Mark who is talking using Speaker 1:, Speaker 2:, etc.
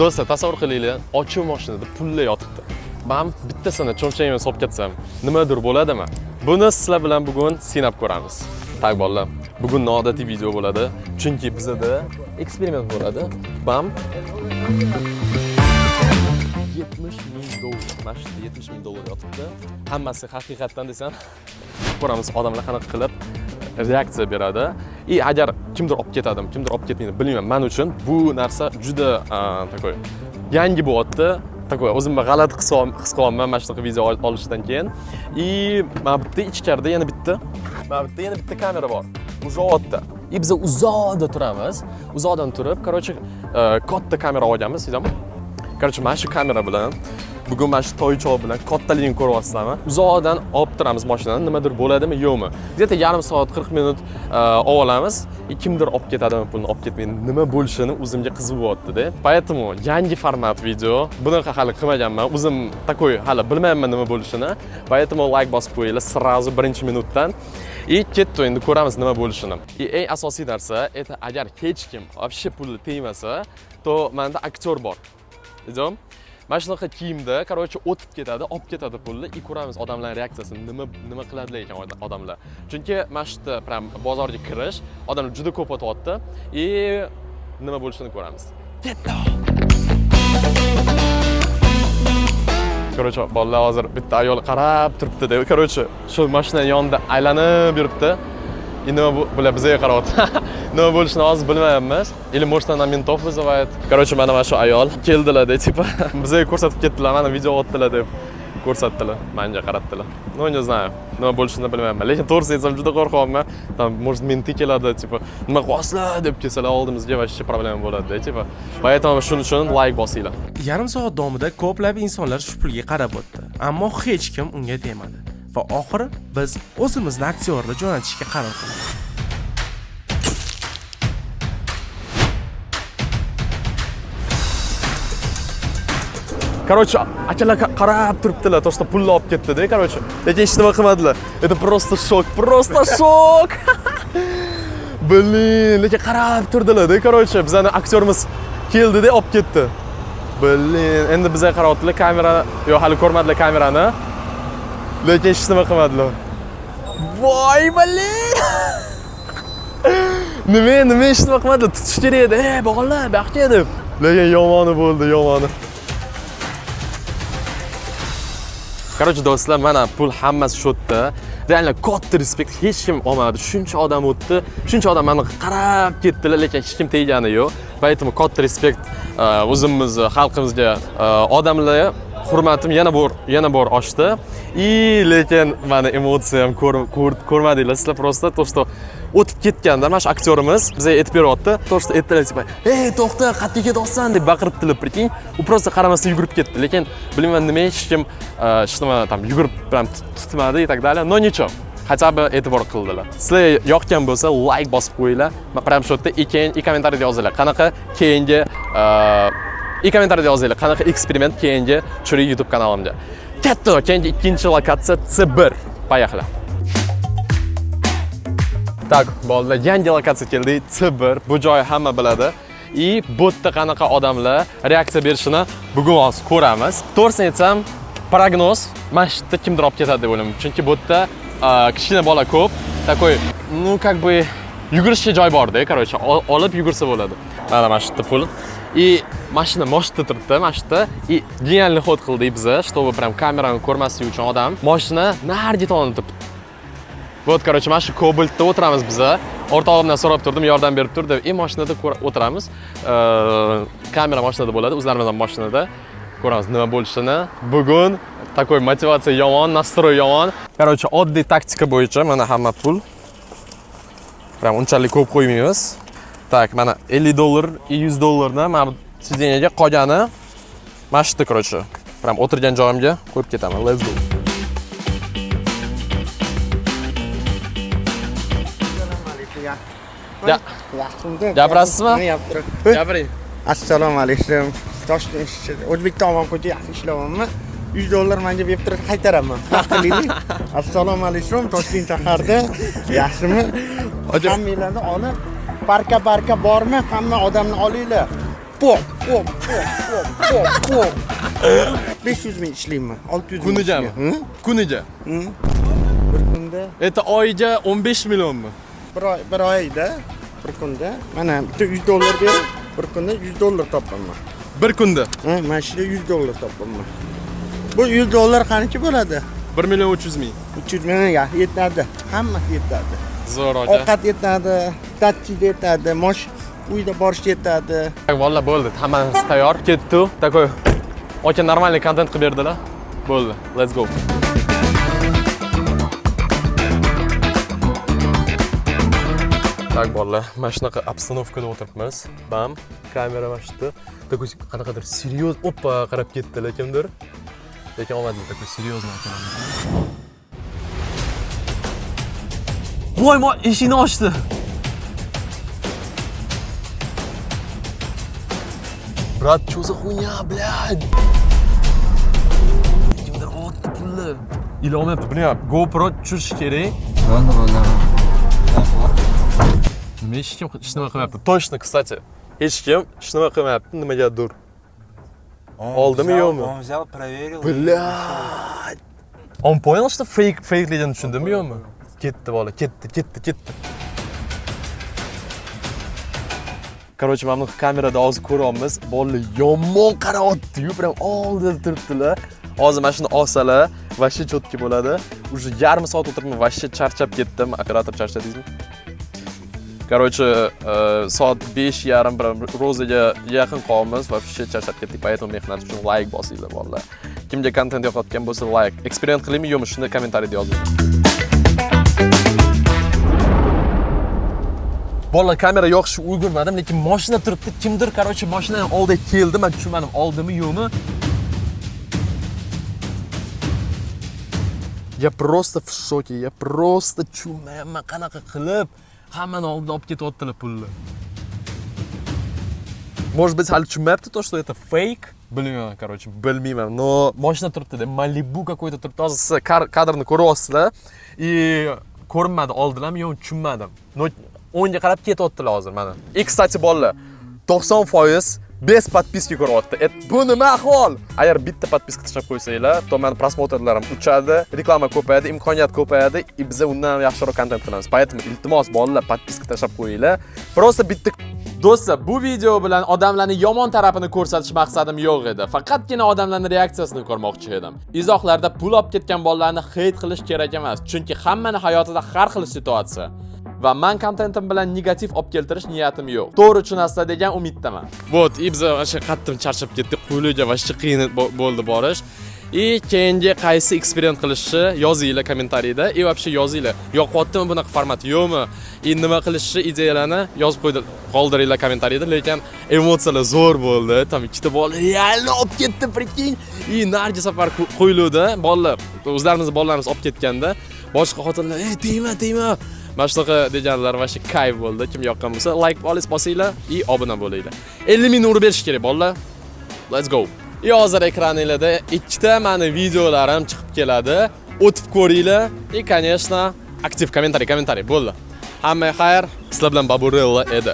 Speaker 1: Do'stlar, tasavvur qilinglar, ochiq mashinada pullar yotibdi. Men bittasini cho'nchagimga solib ketsam, nimadir bo'ladimi? Buni sizlar bilan bugun sinab ko'ramiz. Так, bolalar, bugun noodatiy video bo'ladi, chunki bizada eksperiment bo'ladi. Bam 70 ming dollar. Mana shu yerda 70 ming dollar yotibdi. Hammasi haqiqatdan desam, ko'ramiz odamlar qanaqa qilib reaksiya beradi. И agar kimdir olib ketadimi, kimdir olib ketmaydi, bilmayman. Men uchun bu narsa juda такой yangi bo'lyapti. Такой o'zimni g'alati his qilyapman mana shunaqa video olishdan keyin. И mana bu yerda ichkarida yana bitta, mana bu yerda yana bitta kamera bor. Uzoqda. И biz uzoqda turamiz. Uzoqdan turib, короче, katta kamera olganmiz, sizlarmi? Короче, mana shu kamera bilan bugun mana shu toychoq bilan kattaligini ko'ryapsizlarmi? Uzoqdan olib turamiz mashinani, nimadir bo'ladimi, yo'qmi? Где-то yarim soat, 40 minut olamiz. И kimdir olib ketadimi pulni, olib ketmaydi, nima bo'lishini o'zimga qiziq bo'lyapti-da. Поэтому yangi format video. Bunaqa hali qilmaganman. O'zim такой hali bilmayman nima bo'lishini. Поэтому like bosib qo'yinglar сразу birinchi minutdan. И ketdi, endi ko'ramiz nima bo'lishini. И eng asosiy narsa, это agar hech kim вообще pulni tegmasa, то menda aktyor bor. Идем. Mana shunaqa kiyimda, короче, o'tib ketadi, olib ketadi pulni и ko'ramiz odamlarning reaksiyasini, nima nima qiladilar ekan odamlar. Chunki mana shu yerda prям bozorga kirish, odamlar juda ko'p o'tyapti и nima bo'lishini ko'ramiz. Ketdi. Короче, bolalar, hozir bitta ayol qarab turibdi-da. Короче, shu mashina yonida aylanib yuribdi. И nima bu, bular bizga qarayapti. Nima bo'lishini hozir bilmayapmiz. Или может, она ментов вызывает. Короче, mana shu ayol keldilar-da, типа bizga ko'rsatib ketdilar, mana video otdilar deb ko'rsatdilar, menga qaratdilar. Ну, не знаю, nima bo'lishini bilmayman. Lekin to'g'risini aytsam juda qo'rqyapman. Там, может, менты keladi, типа, nima qilyapsizlar deb kelsalar oldimizga вообще problema bo'ladi-da, типа. Поэтому shuning uchun like bosinglar.
Speaker 2: Yarim soat davomida ko'plab insonlar shu pulga qarab o'tdi, ammo hech kim unga tegmadi. Va oxiri biz o'zimizni aktyorni jo'natishga qaror qildik.
Speaker 1: Короче, akalar qarab turibdilar, то, что pulni olib ketdi-da, короче. Lekin hech nima qilmadilar. Это просто шок, просто шок. Блин, lekin qarab turdilar-da, короче, bizani aktyorimiz keldi-da, olib ketdi. Блин, endi bizga qarayaptilar, kamera, yo'q, hali ko'rmadilar kamerani. Lekin hech nima qilmadilar. Voy, блин. Nima, nima hech nima qilmadilar, tutish kerak edi. Ey, bolalar, bu yoqqa deb. Lekin yomoni bo'ldi, yomoni. Короче, do'stlar, mana pul hammasi shu yerda. Реально katta респект, hech kim olmadi. Shuncha odam o'tdi, shuncha odam mana qarab ketdilar, lekin hech kim tegani yo'q. Поэтому katta респект o'zimiz xalqimizga, odamlar hurmatim yana bor oshdi. И lekin mani emotsiyam ko'rmadinglar sizlar, просто то, что o'tib ketganda mana shu aktyorimiz bizga aytib beryapti. То, что aytdilar, типа, "Ey, to'xta, qayerga ketyapsan?" deb baqiribdilar, прикинь. U просто qaramasdan yugurib ketdi. Lekin bilmayman nima hech kim hech nima там yugurib прям tutmadi и так далее. Но ничего. Хотя бы e'tibor qildilar. Sizlarga yoqgan bo'lsa, like bosib qo'yinglar. Прям shu yerda и keyin и kommentariyada yozinglar. Qanaqa keyingi и kommentariyada yozinglar, qanaqa eksperiment keyingi Churi YouTube kanalimga. Katta, keyingi ikkinchi lokatsiya C1. Поехали. Так, bolalar, yangi lokatsiya keldik, C1. Bu joy hamma biladi. И bu yerda qanaqa odamlar reaksiya berishini bugun hozir ko'ramiz. To'g'risini aytsam, prognoz mana shu yerda kimdir olib ketadi deb o'ylayman. Chunki bu yerda kichkina bola ko'p. Такой, ну, как бы yugurishga joy bor-da, короче, olib yugursa bo'ladi. Mana shu yerda pul. И mashina moshida turibdi, mana shu yerda. И гениальный ход qildik biza, чтобы прям kamerani ko'rmasligi uchun odam. Mashina narigi tomonda turibdi. Вот, короче, mana shu Cobaltda o'tiramiz biza. O'rtog'imdan so'rab turdim, yordam berib turdi. И mashinada o'tiramiz. Kamera mashinada bo'ladi, o'zlarimiz ham mashinada. Ko'ramiz nima bo'lishini. Bugun такой motivatsiya yomon, настрой yomon. Короче, oddiy taktika bo'yicha mana hamma pul. Прям unchalik ko'p qo'ymaymiz. Так, mana 50 dollar, 100 dollardan mana bu сиденье ga, qolgani mana shu yerda, короче. Прям o'tirgan joyimga qo'yib ketaman. Let's go. Ya.
Speaker 3: Yaxshimisiz?
Speaker 1: Gapirasizmi?
Speaker 3: Gapirib.
Speaker 1: Gapiring.
Speaker 3: Assalomu alaykum. Toshkent O'zbekiston omon ko'cha yaxshi ishlayapmanmi? 100 dollar menga berib turib qaytaraman. Qilaylik. Assalomu alaykum, Toshkent shaharda yaxshimi? Hammanglarni olib, parka parka bormi? Hamma odamni olinglar. Pop. O'p, o'p, o'p, o'p, o'p. 500 ming ishlayman, 600 ming.
Speaker 1: Kunigami?
Speaker 3: Ishlayman.
Speaker 1: Kuniga.
Speaker 3: Hı? Bir kunda,
Speaker 1: Это oyiga 15 millionmi?
Speaker 3: Bir oy, bir oyda, bir kunda mana bitta 100 dollar berib, bir kunda 100 dollar topaman.
Speaker 1: Bir kunda.
Speaker 3: Ha, mana shu 100 dollar topaman. Bu 100 dollar qancha bo'ladi?
Speaker 1: 1 million 300 ming.
Speaker 3: 300 ming ya, yetadi. Hammasi yetadi.
Speaker 1: Zo'r, aka.
Speaker 3: Ovqat yetadi, taksida yetadi, uyda borish yetadi.
Speaker 1: Valla bo'ldi, hammasi tayyor. Ketdi. Такой aka нормальный kontent qilib berdilar. Bo'ldi. Let's go. Так, bolalar, mana shunaqa обстановка da o'tiribmiz. Bam, kamera mana shu yerda. Такой qanaqadir серьёз, oppa, qarab ketdilar kimdir. Lekin olmadilar, такой серьезный aka. Voy, mo eshikni ochdi. Брат, что за хуйня, блядь? Kimdir otdi pulni. Ilolmayapti, bilmayman. GoPro tushirish kerak.
Speaker 4: Bo'ldi, bo'ldi.
Speaker 1: Nima, hech kim hech nima qilmayapti. Точно, кстати. Hech kim hech nima qilmayapti, nimagadir.
Speaker 4: Он
Speaker 1: Oldimi,
Speaker 4: взял-
Speaker 1: yo'qmi?
Speaker 4: Он взял, проверил.
Speaker 1: Блядь. Он понял, что фейк fakeligini tushundimi, yo'qmi? Ketdi bola, ketdi, ketdi, ketdi. Короче, mana buni kamerada hozir ko'ryapmiz. Bolalar yomon qarayapti-yu, prям oldida turibdilar. Hozir mana shuni olsalar, вообще четкий bo'ladi. Уже yarim soat o'tiribman, вообще charchab ketdim. Operator, charchadingizmi? Короче, soat 5:30 bilan ro'zaga yaqin qolamiz, вообще charchab ketdik. Поэтому mehnat uchun like bosinglar, bolalar. Kimga kontent yoqayotgan bo'lsa, like. Eksperiment qilaymi, yo'qmi, shuni kommentariyada yozinglar. Bolalar, kamera yoqishga ulgurmadim, lekin mashina turibdi. Kimdir, короче, mashinani oldiga keldi, men tushunmadim, oldimi, yo'qmi. Я просто в шоке, я просто tushunmayapman, qanaqa qilib hammani oldida olib ketyaptilar pulni. Может быть, hali tushunmayapti то, что это fake. Bilmayman, короче, bilmayman. Но mashina turibdi-da, Malibu какой-то turibdi. Hozir siz kadrni ko'ryapsizlar. И ko'rinmadi, oldilarmi, yo'qmi, tushunmadim. Но o'ngga qarab ketyaptilar hozir mana. И, кстати, bolalar, 90% без подписки ko'ryapti. Et, bu nima ahvol? Agar bitta подписка tashlab qo'ysanglar, то meni просмотр larim uchadi, reklama ko'payadi, imkoniyat ko'payadi, и biza undan ham yaxshiroq kontent qilamiz. Поэтому iltimos, bolalar, подписка tashlab qo'yinglar. Просто bitta. Do'stlar, bu video bilan odamlarning yomon tarafini ko'rsatish maqsadim yo'q edi. Faqatgina odamlarning reaksiyasini ko'rmoqchi edim. Izohlarda pul olib ketgan bolalarni hate qilish kerak emas, chunki hammani hayotida har xil situatsiya. Va man kontentim bilan negativ olib keltirish niyatim yo'q. To'g'ri tushunasizlar degan umiddaman. Вот, и biz вообще qattiq charchab ketdik. Qo'liga вообще qiyin bo'ldi borish. И keyingi qaysi eksperiment qilishni yozinglar kommentariyda. И вообще yozinglar. Yoqyaptimi bunaqa format, yo'qmi? И nima qilishni ideyalarni yozib qo'ydi, qoldiringlar kommentariyda. Lekin emotsiyalar zo'r bo'ldi. Там ikkita bola реально olib ketdi, прикинь. И narigi safar qo'yiluvdi. Bolalar, o'zlarimizni bolalarimiz olib ketganda, boshqa xotinlar, "Ey, tegma, tegma." Mana shunaqa deganlar вообще kayf bo'ldi. Kim yoqqan bo'lsa, like bosinglar и obuna bo'linglar. 50 ming urib berish kerak, bolalar. Let's go. И hozir ekraninglarda ikkita mani videolarim chiqib keladi. O'tib ko'ringlar. И, конечно, aktiv kommentariy, kommentariy bo'ldi. Hammaga xayr. Sizlar bilan Baburella edi.